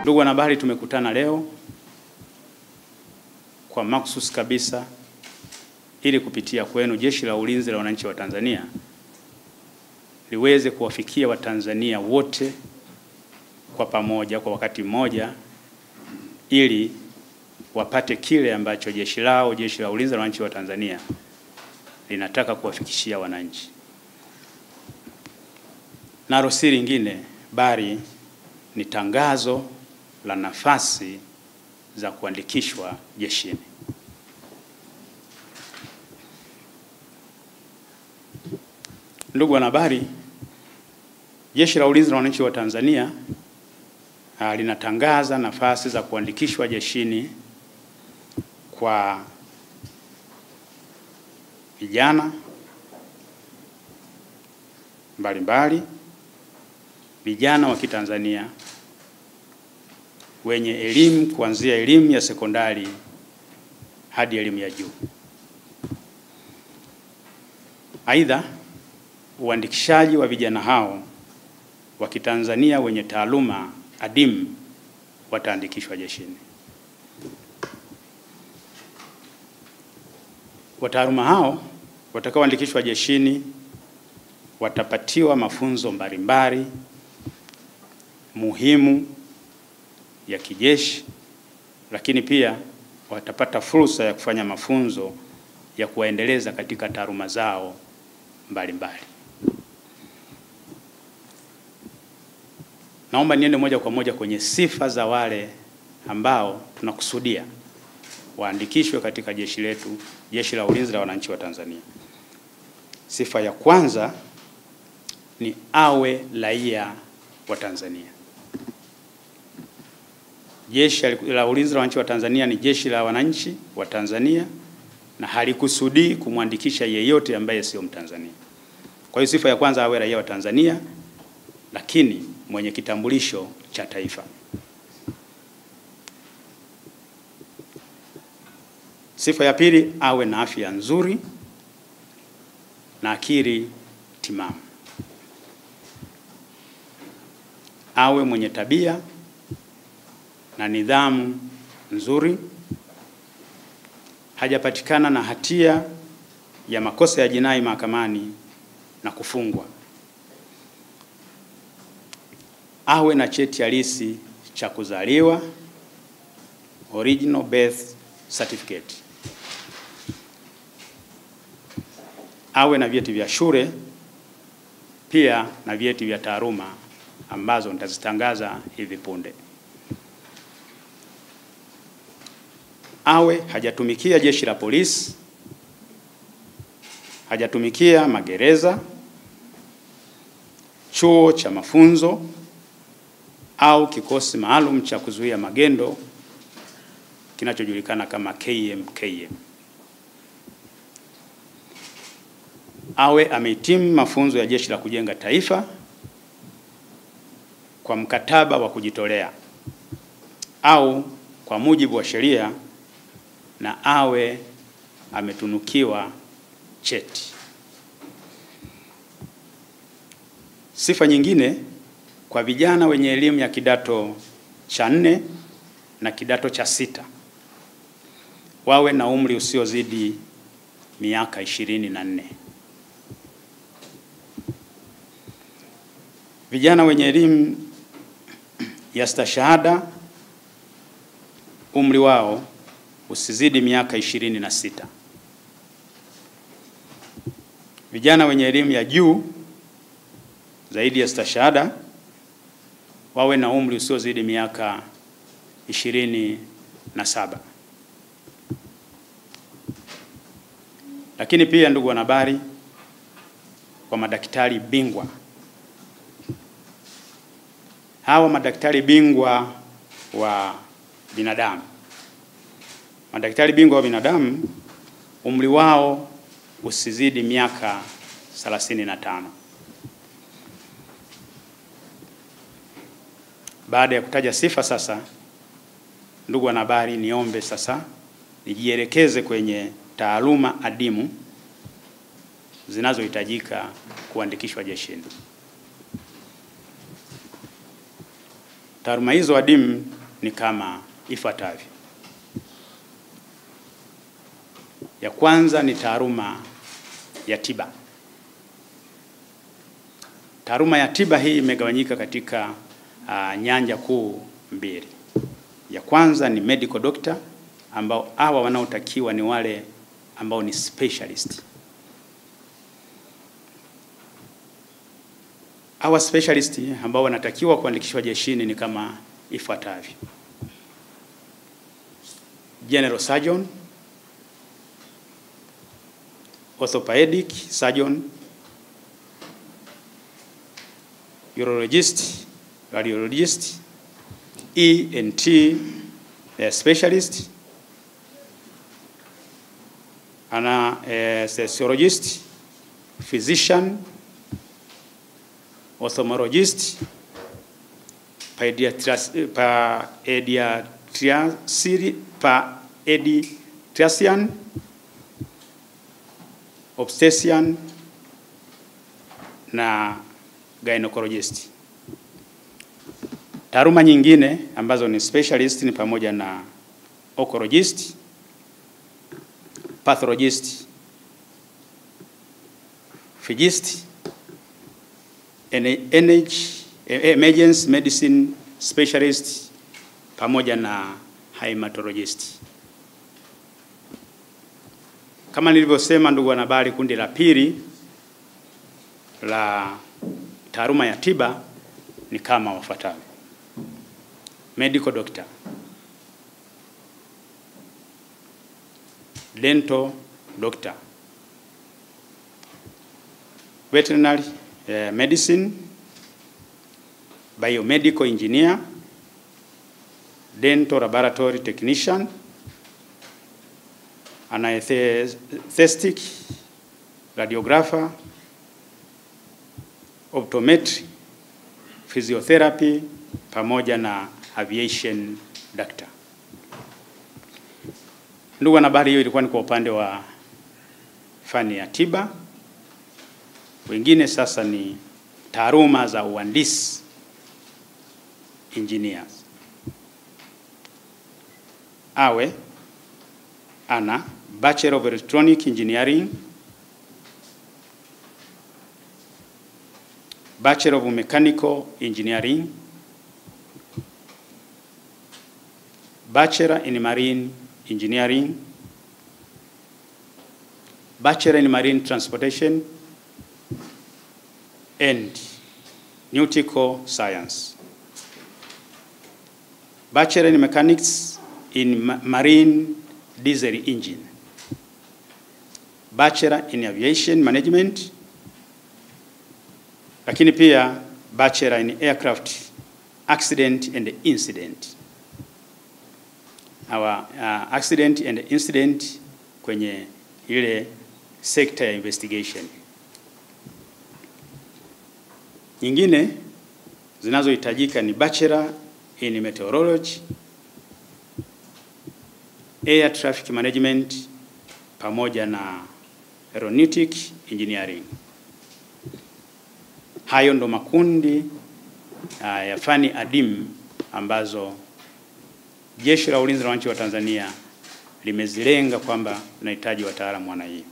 Ndugu wanahabari, tumekutana leo kwa makhsusi kabisa ili kupitia kwenu Jeshi la Ulinzi la Wananchi wa Tanzania liweze kuwafikia Watanzania wote kwa pamoja kwa wakati mmoja, ili wapate kile ambacho jeshi lao, Jeshi la Ulinzi la Wananchi wa Tanzania, linataka kuwafikishia wananchi. Nalo si lingine bali ni tangazo la nafasi za kuandikishwa jeshini. Ndugu wanahabari, Jeshi la Ulinzi la Wananchi wa Tanzania linatangaza nafasi za kuandikishwa jeshini kwa vijana mbalimbali, vijana wa Kitanzania wenye elimu kuanzia elimu ya sekondari hadi elimu ya juu. Aidha, uandikishaji wa vijana hao wa Kitanzania wenye taaluma adimu wataandikishwa jeshini. Wataaluma hao watakaoandikishwa jeshini watapatiwa mafunzo mbalimbali muhimu ya kijeshi, lakini pia watapata fursa ya kufanya mafunzo ya kuwaendeleza katika taaluma zao mbalimbali. Naomba niende moja kwa moja kwenye sifa za wale ambao tunakusudia waandikishwe katika jeshi letu, Jeshi la Ulinzi la Wananchi wa Tanzania. Sifa ya kwanza ni awe raia wa Tanzania. Jeshi la Ulinzi la Wananchi wa Tanzania ni jeshi la wananchi wa Tanzania na halikusudii kumwandikisha yeyote ambaye sio Mtanzania. Kwa hiyo sifa ya kwanza awe raia wa Tanzania, lakini mwenye kitambulisho cha taifa. Sifa ya pili, awe na afya nzuri na akili timamu. Awe mwenye tabia na nidhamu nzuri, hajapatikana na hatia ya makosa ya jinai mahakamani na kufungwa. Awe na cheti halisi cha kuzaliwa, original birth certificate. Awe na vyeti vya shule pia na vyeti vya taaluma ambazo nitazitangaza hivi punde. Awe hajatumikia jeshi la polisi, hajatumikia magereza, chuo cha mafunzo au kikosi maalum cha kuzuia magendo kinachojulikana kama KMKM. Awe amehitimu mafunzo ya Jeshi la Kujenga Taifa kwa mkataba wa kujitolea au kwa mujibu wa sheria, na awe ametunukiwa cheti. Sifa nyingine kwa vijana wenye elimu ya kidato cha 4 na kidato cha 6, wawe na umri usiozidi miaka 24. Vijana wenye elimu ya stashahada umri wao usizidi miaka 26. Vijana wenye elimu ya juu zaidi ya stashahada wawe na umri usiozidi miaka 27. Lakini pia, ndugu wanahabari, kwa madaktari bingwa, hawa madaktari bingwa wa binadamu, madaktari bingwa wa binadamu umri wao usizidi miaka 35. Baada ya kutaja sifa sasa, ndugu wanahabari, niombe sasa nijielekeze kwenye taaluma adimu zinazohitajika kuandikishwa jeshini. Taaluma hizo adimu ni kama ifuatavyo. Ya kwanza ni taaluma ya tiba. Taaluma ya tiba hii imegawanyika katika nyanja kuu mbili. Ya kwanza ni medical doctor, ambao hawa wanaotakiwa ni wale ambao ni specialist. Hawa specialist ambao wanatakiwa kuandikishwa jeshini ni kama ifuatavyo: general surgeon, orthopedic surgeon, urologist, radiologist, ENT specialist, anesthesiologist, physician, ophthalmologist, pediatrician, obstetrician na gynecologist. Taaluma nyingine ambazo ni specialist ni pamoja na oncologist, pathologist, physicist, emergency medicine specialist pamoja na hematologist. Kama nilivyosema, ndugu wanahabari, kundi la pili la taaluma ya tiba ni kama wafuatavyo: medical doctor, dental doctor, veterinary medicine, biomedical engineer, dental laboratory technician, anesthetic radiographer, optometry, physiotherapy pamoja na aviation doctor. Ndugu wanahabari, hiyo ilikuwa ni kwa upande wa fani ya tiba. Wengine sasa ni taaluma za uhandisi, engineers. Awe ana Bachelor of Electronic Engineering, Bachelor of Mechanical Engineering, Bachelor in Marine Engineering, Bachelor in Marine Transportation and Nautical Science, Bachelor in Mechanics in Marine Diesel Engine, Bachelor in Aviation Management, lakini pia Bachelor in Aircraft Accident and Incident. Our accident and incident kwenye ile sector ya investigation. Nyingine zinazohitajika ni Bachelor in Meteorology, Air Traffic Management pamoja na Aeronautic Engineering. Hayo ndo makundi ya fani adimu ambazo Jeshi la Ulinzi la Wananchi wa Tanzania limezilenga kwamba tunahitaji wataalamu wana hii.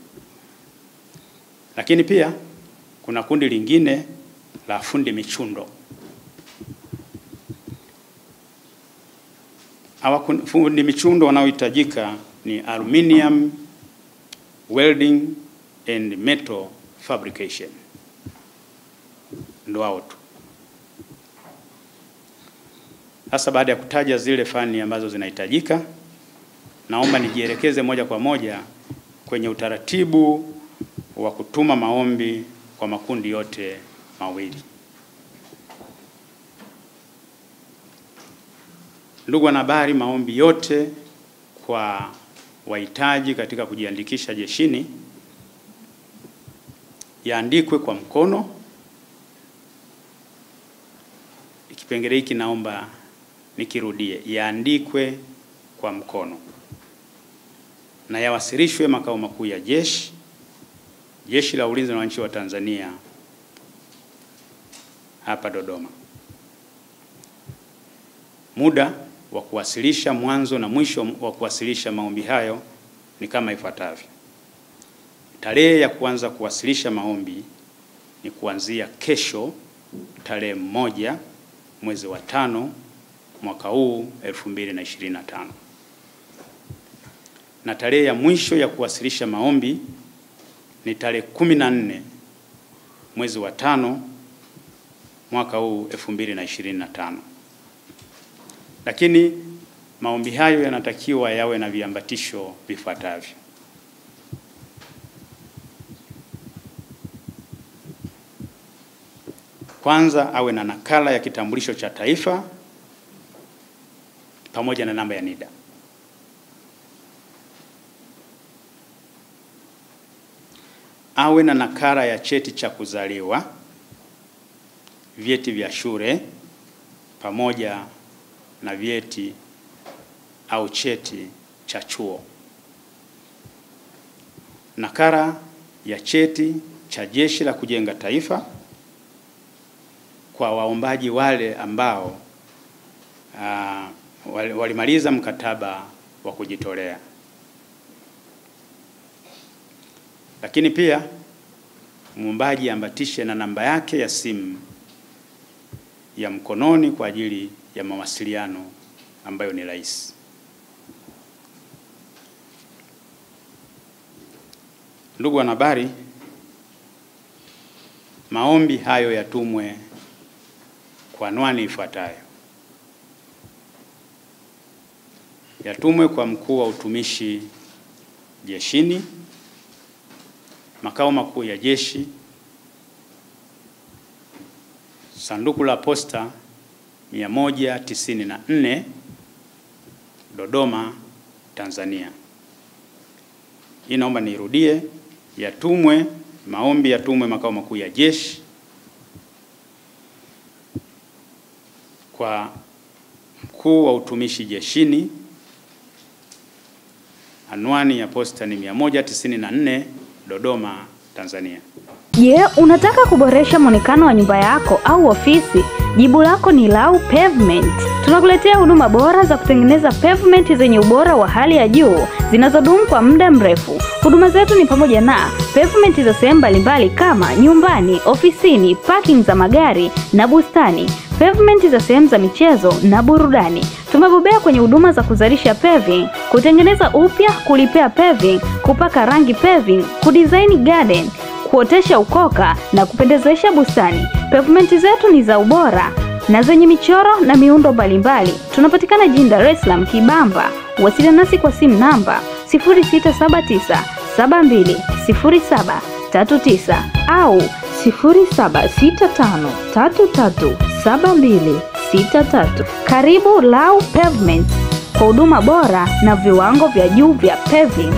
Lakini pia kuna kundi lingine la fundi michundo. Hawa fundi michundo wanaohitajika ni aluminium welding and metal fabrication. Ndio hao tu. Sasa baada ya kutaja zile fani ambazo zinahitajika, naomba nijielekeze moja kwa moja kwenye utaratibu wa kutuma maombi kwa makundi yote mawili. Ndugu wanahabari, maombi yote kwa wahitaji katika kujiandikisha jeshini yaandikwe kwa mkono. Kipengele hiki naomba nikirudie, yaandikwe kwa mkono na yawasilishwe makao makuu ya jeshi, Jeshi la Ulinzi la Wananchi wa Tanzania hapa Dodoma. Muda wa kuwasilisha, mwanzo na mwisho wa kuwasilisha maombi hayo ni kama ifuatavyo. Tarehe ya kuanza kuwasilisha maombi ni kuanzia kesho tarehe 1 mwezi wa 5 mwaka huu 2025. Na tarehe ya mwisho ya kuwasilisha maombi ni tarehe 14 mwezi wa 5 mwaka huu 2025. Lakini maombi hayo yanatakiwa yawe na viambatisho vifuatavyo. Kwanza, awe na nakala ya kitambulisho cha taifa pamoja na namba ya NIDA. Awe na nakala ya cheti cha kuzaliwa, vyeti vya shule pamoja na vyeti au cheti cha chuo. Nakala ya cheti cha Jeshi la Kujenga Taifa kwa waombaji wale ambao walimaliza mkataba wa kujitolea. Lakini pia muombaji ambatishe na namba yake ya simu ya mkononi kwa ajili ya mawasiliano ambayo ni rahisi. Ndugu wanahabari, maombi hayo yatumwe kwa anwani ifuatayo. Yatumwe kwa Mkuu wa Utumishi Jeshini, Makao Makuu ya Jeshi, Sanduku la Posta 194, Dodoma, Tanzania. Hii naomba nirudie, yatumwe maombi yatumwe Makao Makuu ya Jeshi kwa Mkuu wa Utumishi Jeshini, anwani ya posta ni 194, Dodoma, Tanzania. Je, unataka kuboresha muonekano wa nyumba yako au ofisi? Jibu lako ni Lau Pavement. Tunakuletea huduma bora za kutengeneza pavement zenye ubora wa hali ya juu, zinazodumu kwa muda mrefu. Huduma zetu ni pamoja na pavement za sehemu mbalimbali kama nyumbani, ofisini, parking za magari na bustani, pavement za sehemu za michezo na burudani. Tumebobea kwenye huduma za kuzalisha paving, kutengeneza upya, kulipea paving, kupaka rangi paving, kudesign garden, kuotesha ukoka na kupendezesha bustani. Pavement zetu ni za ubora na zenye michoro na miundo mbalimbali. Tunapatikana jijini Dar es Salaam Kibamba. Wasiliana nasi kwa simu namba 0679 7207 39 au 0765 33 72 63. Karibu Lau Pavement kwa huduma bora na viwango vya juu vya paving.